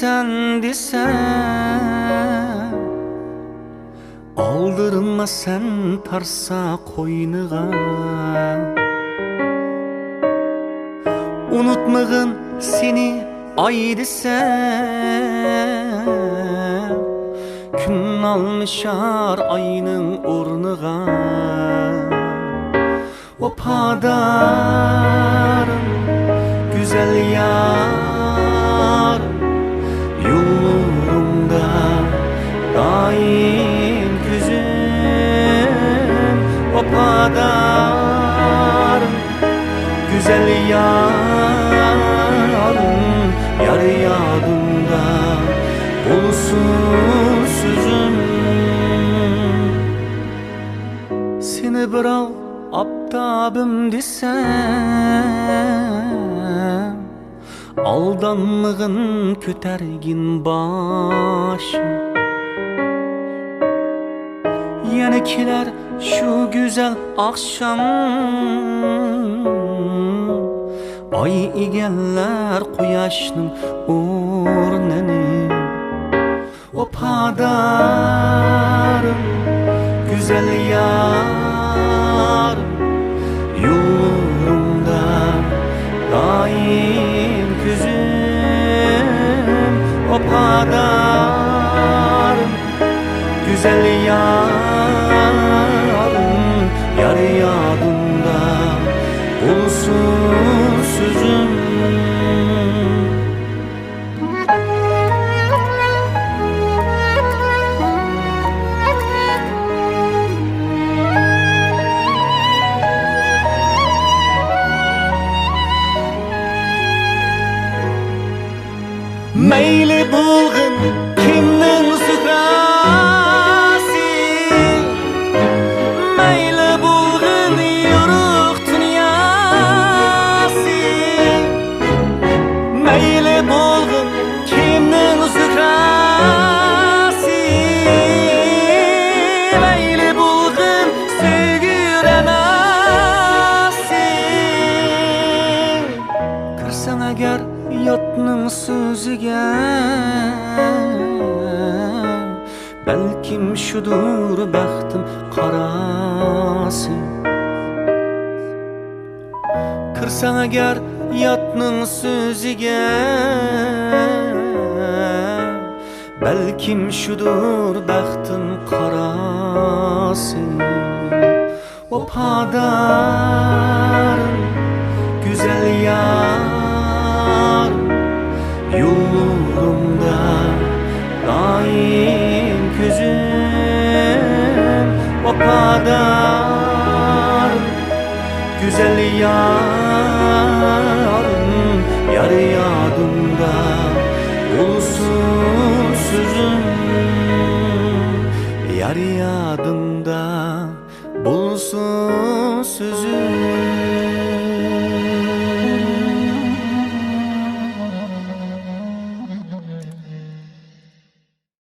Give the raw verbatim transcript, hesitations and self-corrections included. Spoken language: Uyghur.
سەن دېسەم، ئالدىرىما سەن تارتسا قوينىغا. ئۇنتۇمىغىن سېنى ئاي دېسەم، كۈن ئالمىشار ئاينىڭ ئورنىغا. ۋاپادارىم، گۈزەل يارىم، يوللىرىڭدا دائىم كۆزۈم. ۋاپادارىم، گۈزەل يارىم، يار يادىڭدا بولسۇن سۆزۈم. سېنى بىراۋ ئاپتابىم دېسەم، ئالدانمىغىن كۆتەرگىن باشىم. يەنە كېلەر شۇ گۈزەل ئاخشام، ئاي ئىگىلەر قۇياشنىڭ ئورنىنى. ۋاپادارىم، گۈزەل يارىم، يوللىرىڭدا دائىم كۆزۈم. ۋاپادارىم، گۈزەل يارىم، يار يادىڭدا بولسۇن سۆزۈم. مەيلى بولغىن كىمنىڭ زۇھراسى، مەيلى بولغىن يورۇق دۇنياسى، مەيلى بولغىن كىمنىڭ زۇھراسى، مەيلى بولغىن سۆيگۈ رەناسى. كىرسەڭ ئەگەر ياتنىڭ سۆزىگە، بەلكىم شۇدۇر بەختىم قاراسى. كىرسەڭ ئەگەر ياتنىڭ سۆزىگە، بەلكىم شۇدۇر بەختىم قاراسى. ۋاپادارىم، گۈزەل يارىم، يوللىرىڭدا دائىم كۆزۈم. ۋاپادارىم، گۈزەل يارىم، يار يادىڭدا بولسۇن سۆزۈم. يار يادىڭدا بولسۇن سۆزۈم.